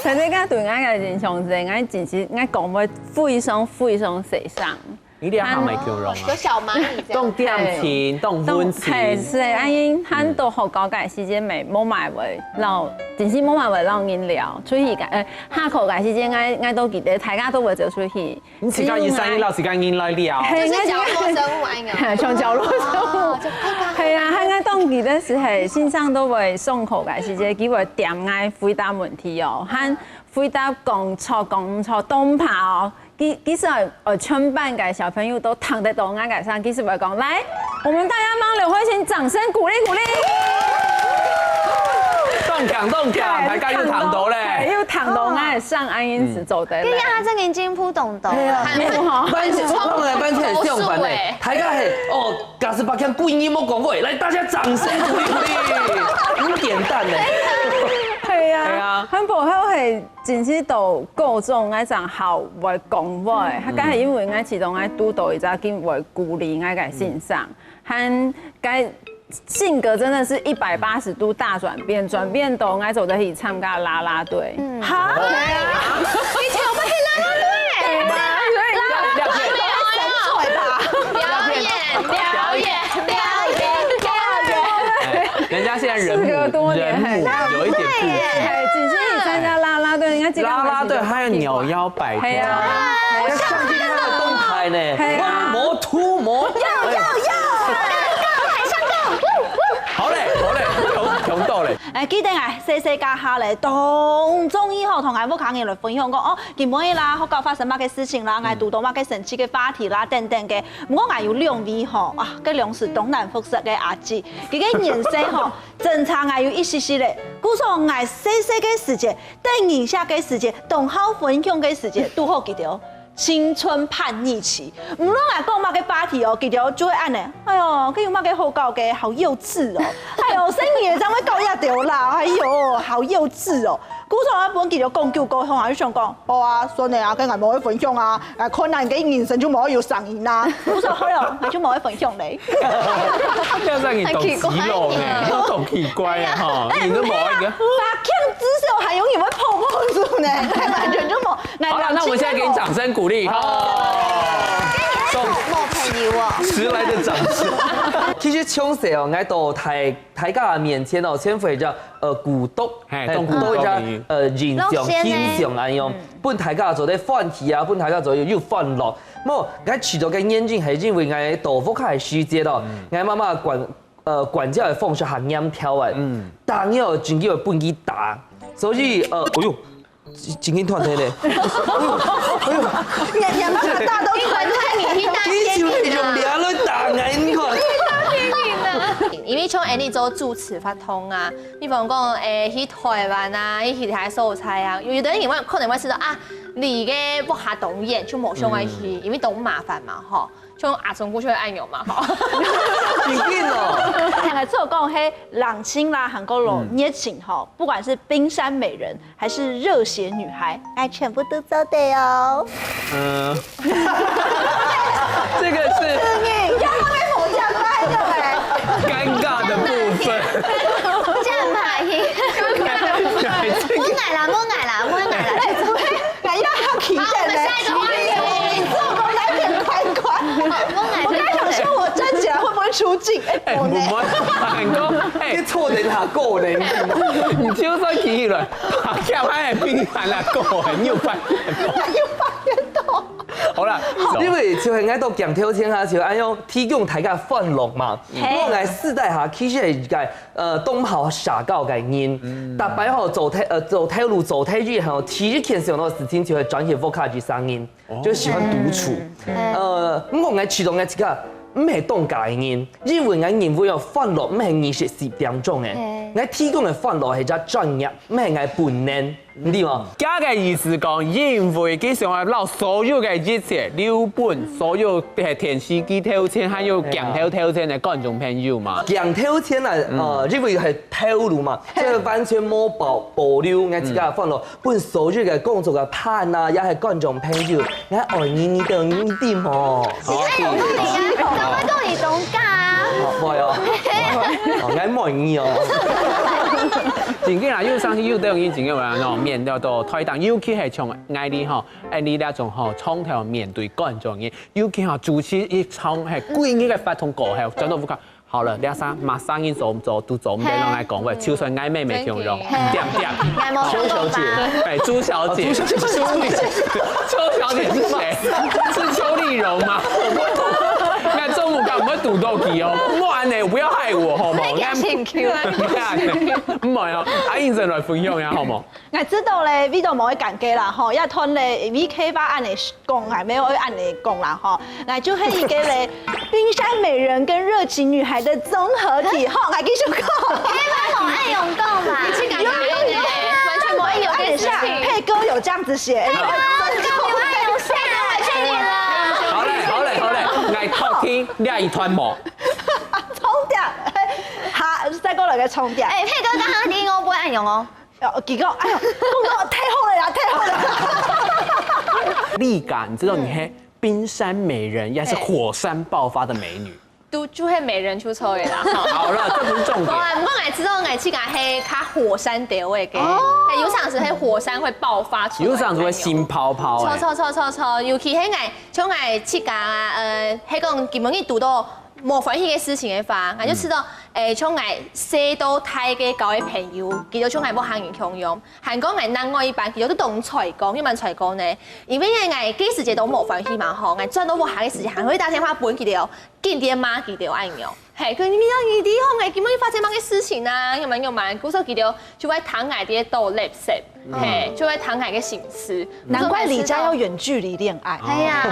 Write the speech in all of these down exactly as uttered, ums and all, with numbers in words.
大家對𠊎个印象係，𠊎真係，𠊎講話非常非常細聲。你這下還袂夠用啊？有小螞蟻這樣。當恬靜，當溫情。係，係，恁樣，還到學校个時節，無麼會摎，真係無麼會摎人聊。出去个，呃，下課个時節，𠊎，𠊎都記得，大家都會走出去。你自家一生一老，自家人來聊。係，就是角落生物恁樣。像角落生物。哦，就，哎呀。係啊，還𠊎當記得係，先生都會上課个時節，佢會點𠊎回答問題哦，還 回答講錯講毋錯都毋怕哦。其，其實呃，全班个小朋友都聽得到𠊎个聲，其實會講，來，我們大家幫劉慧卿掌聲鼓勵鼓勵。當強當強，大家又聽到咧。係，又聽到𠊎个聲，恁樣係做得咧。哎呀，這眼睛撲懂懂。係啊，有吼。班級，我來班級很像班呢，大家係哦，假使把看不贏莫講話，來，大家掌聲鼓勵鼓勵，很簡單呢。係啊，係啊。很不好係。 真係到高中，𠊎正好會講話，該係因為𠊎知道𠊎堵到一隻真會鼓勵𠊎个先生，還該性格真的是一百八十度大轉變，轉變到𠊎做得去參加啦啦隊。哈？對啊。你跳舞去啦啦隊？對啊，所以啦啦隊沒有啊？表演，表演，表演，表演。人家現在人母，事隔多年，人母有一點不一樣。係，真係參加啦啦隊，人家這個啦啦隊還有扭腰擺動。係啊。要相信他的動態呢，係啊。我模圖模樣。要要要，海上動。好嘞好嘞，窮窮到嘞。哎，記得啊，細細个下咧，當中意吼，同𠊎屋下人來分享講，哦，今晡日啦，學校發生麼个事情啦，𠊎堵到麼个生趣个話題啦，等等个。毋過𠊎有兩位吼，啊，該兩時當難服侍个阿姊，佢个年歲吼， 正差𠊎有一息息咧，故所𠊎細細个時節，等人寫个時節，當好分享个時節，堵好佢兜青春叛逆期。毋論𠊎講麼个話題哦，佢兜就會恁呢。哎喲，該有麼个好搞个，好幼稚哦！哎喲，細人仔正會搞這兜啦！哎喲，好幼稚哦！故所𠊎分佢兜講久過後，𠊎就想講，好啊，算了啊，該𠊎無愛分享啊，𠊎看恁个人生就無愛有聲音啊。故所好了，𠊎就無愛分享咧。 要讓你懂急了呢，都懂奇怪啊哈，你都無一個。把強之手還用你們泡泡住呢，完全就無。好了，那我們現在給你掌聲鼓勵哈。送莫陪你我。遲來的掌聲。其實從細哦，𠊎到大大家面前哦，全會一隻呃孤獨，嘿，當孤獨，孤獨一隻呃形象、形象恁樣，分大家做得歡喜啊，分大家做得有歡樂。莫，𠊎其中个原因係因為𠊎到屋下个時節哦，𠊎媽媽管 呃，管教个方式還嚴條啊，嗯，打人哦，真个會分佢打，所以呃，哎喲，真个斷忒咧，哎喲，哎喲，你你媽媽打到斷忒，你打你就係用這來打𠊎，你看。因為像恁呢做主持活動啊，比方講，誒，去台灣啊，去其他所在啊，有有的人可能會知道啊，離个屋下當遠，就無想愛去，因為當麻煩嘛，吼。 像阿忠哥就會恁樣嘛，吼。一定哦。兩個做講係冷清啦，還過有熱情吼，不管是冰山美人還是熱血女孩，哎，全部都做得哦。嗯，這個是要不要被否定？不然就哎，尷尬的部分。這樣吧，莫愛啦，莫愛啦，莫愛啦。 哎呀，好奇怪呢！好，我們下一個話題。你做工來變乖乖。好，我們來我剛才想說我站起來會不會出鏡？哎，哎，我呢？不會，你講，哎，你坐等下過呢，你就算起來，爬起來還比你還來過，很有辦法。很有辦法。好啦，因為就係愛到鏡頭前下，就愛用提供大家歡樂嘛。嘿。我來試戴下，其實係一個 呃，當好社交个人，逐擺吼做頭呃做頭路做頭日吼，第一件想到个事情就係轉去屋下一儕人，就喜歡獨處。呃，毋過𠊎其中𠊎自家毋係當假个人，因為𠊎認為哦，歡樂毋係二十四點鐘个，𠊎提供个歡樂係隻專業，毋係𠊎本能。 你知無？佢个意思講，因為佢想愛摎所有个一切留分所有个電視機頭前，還有鏡頭頭前个觀眾朋友嘛。鏡頭前啊，呃，因為係透露嘛，這個完全無保保留，𠊎自家个歡樂，分所有个工作个伴啊，也係觀眾朋友，𠊎愛你，你都你知無？你看有道理啊，剛剛跟你同價啊。哦，會哦，哦，𠊎愛你哦。正經啦，有生氣有得人情个話，喏，面對到台頂，尤其係像𠊎俚吼，恁呢這種吼，長透面對觀眾个，尤其吼主持一場係幾日个活動過後，轉到屋下，好了，這下麼儕人做毋做，都做毋得，摎𠊎講話，就算𠊎妹妹共樣，點點。𠊎無想講吧。哎，朱小姐，朱小姐，朱小姐是誰？是邱麗蓉嗎？𠊎做毋敢，毋會堵到佢哦，莫恁呢，不要害我，好嗎？那個很 Q。毋係啊，阿英先來分享一下好無？𠊎知道咧，味道無會尷尬啦吼，也同咧V K八恁呢講，還沒有恁呢講啦吼，𠊎就係一個咧，冰山美人跟熱情女孩的綜合體吼，𠊎繼續講。可以嗎？我愛勇夠嘛。你去感覺完全不會有按一下，這事情。配歌有這樣子寫，哎呀，這個有愛有下，委屈你了。好嘞，好嘞，好嘞，來，好聽，這一段無？重點，好，再過來個重點。哎，配歌剛剛你應該不會愛用哦。哦，結果，哎呦，講到太好了呀，太好了。麗佳，你知道你係冰山美人，也是火山爆發的美女。都就係美人出錯的啦。好了，這不是重點。好啊，毋過𠊎知道𠊎自家係較火山調位个，哎，有常時係火山會爆發出來。有常時會心泡泡哎。錯錯錯錯錯，尤其係𠊎，像𠊎自家啊，呃，係講今晡日堵到無歡喜个事情个話，𠊎就知道，誒，像𠊎細到大个交个朋友，佢兜像𠊎屋下人共樣，還過𠊎另外一半，佢兜都當衰過，你蠻衰過呢，因為𠊎該時節都無歡喜嘛吼，𠊎轉到屋下个時節，還會打電話分佢兜。 緊點罵佢兜恁樣。嘿，佢你你你好，哎，今晡日發生麼个事情啊？有沒有嘛？故所佢兜就會聽𠊎兜倒垃圾，嘿，就會聽𠊎个心事。難怪李佳要遠距離戀愛。哎呀，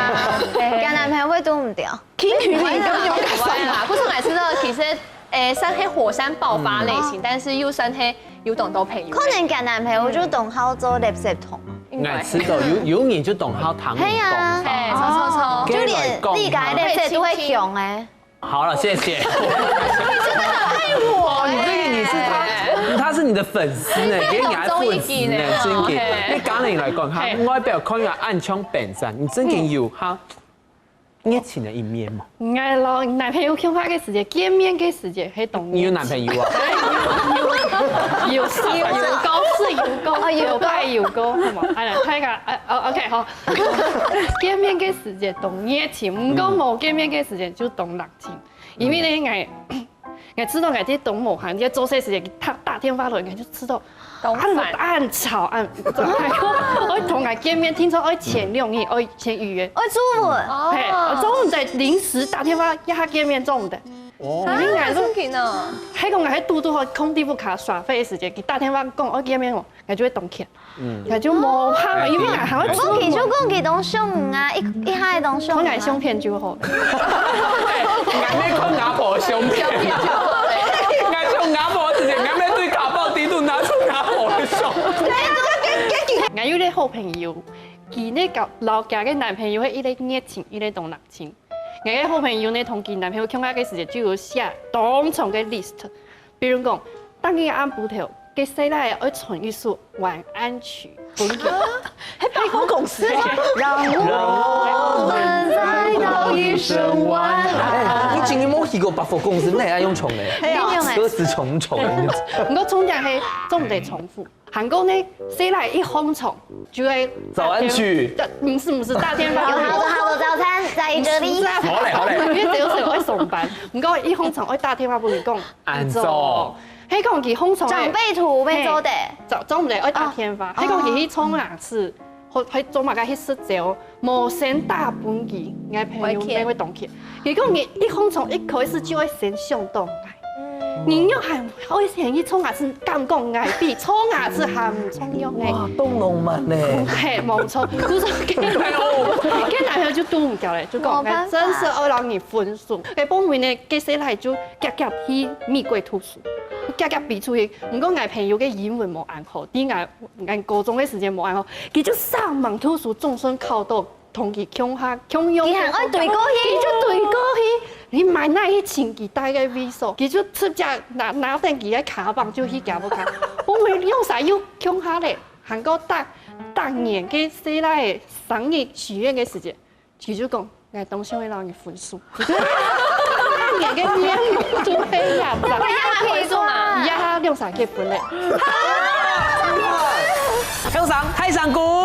交男朋友會堵毋著。聽佢你不會啦，不會啦。故所𠊎知道，其實，誒，算係火山爆發類型，但是又算係有當多朋友。可能交男朋友就當好做垃圾桶。應該𠊎知道有有人就當好聽人講話。嘿，錯錯錯。就連麗佳个垃圾都會香哎。好了，謝謝。你這個你是他，他是你的粉絲呢，連你還粉絲呢，真的。你剛才來講，他外表看起來恁像冰山，你真的有他熱情的一面嗎？𠊎摎男朋友共下个時節，見面个時節，係當你有男朋友啊？有有有過是有過，有過有過，好無？哎呀，大家，哎，哦，OK，好。見面个時節當熱情，毋過無見面个時節就當冷靜。因為呢，𠊎𠊎知道𠊎在當無閒，在做事時節，佢打打電話來，𠊎就知道，當煩恁恁吵，恁，我同佢見面，聽說愛前兩日，愛先預約。愛注文。嘿，做毋得臨時打電話約佢見面，做毋得。哦，啊，真緊哦。還講𠊎還堵堵好空地不卡耍廢个時節，佢打電話講愛見面哦，𠊎就會當譴，𠊎就無怕嘛，因為𠊎還會毋過佢就講佢當想你啊，一一下當想你啊。看𠊎相片就好了。還沒看阿婆的相片，還像阿婆之前，還沒對卡包底肚拿出阿婆的相片。𠊎有個好朋友，佢呢个老家个男朋友係一個熱情，一個當冷靜。𠊎个好朋友呢，同佢男朋友共下个時節就有寫當長个list，比如講，當日暗晡頭，个細倈愛傳一首晚安曲分佢。係百貨公司。我們再道一聲晚安。哎，你今天沒去過百貨公司，那還用唱的？用欸歌詞重重。毋過重點係做毋得重複。還過呢，細倈一䟘床就會早安曲。打電，毋係毋係打電話。有好的好的早餐在這裡。毋係啊好嘞好嘞因為只有誰會上班，毋過一䟘床會打電話分你講安早。係講佢䟘床長輩圖沒做得。早早毋得愛打電話，係講佢去沖牙齒，或去做麼个去食朝，無先打分佢，𠊎朋友會會當譴。佢講你一䟘床一開始就會先想到𠊎，你又還會先去沖牙齒，敢講𠊎比沖牙齒還毋重要呢？哇，當浪漫呢。嘿，無錯，故所該男朋友就堵毋著咧，就講沒辦法真係愛讓你分手。該半晡呢，該細倈就遽遽去美國讀書，遽遽飛出去。毋過𠊎朋友个英文無恁好，在𠊎 𠊎高中个時節無恁好，佢就煞猛讀書，總算考到同佢共下共樣个。佢還愛對過去佢就對過去。你買哪去請佢戴个位所，佢就直接拿拿等佢个卡棒就去行屋下。我問你兩儕又共下咧，還過逐逐年个細倈个生日許願个時節，佢就講，𠊎當想愛摎你分手。逐年个願望就係這樣。那你要不要回溯嘛？呀，上結婚了。向上，大聲鼓。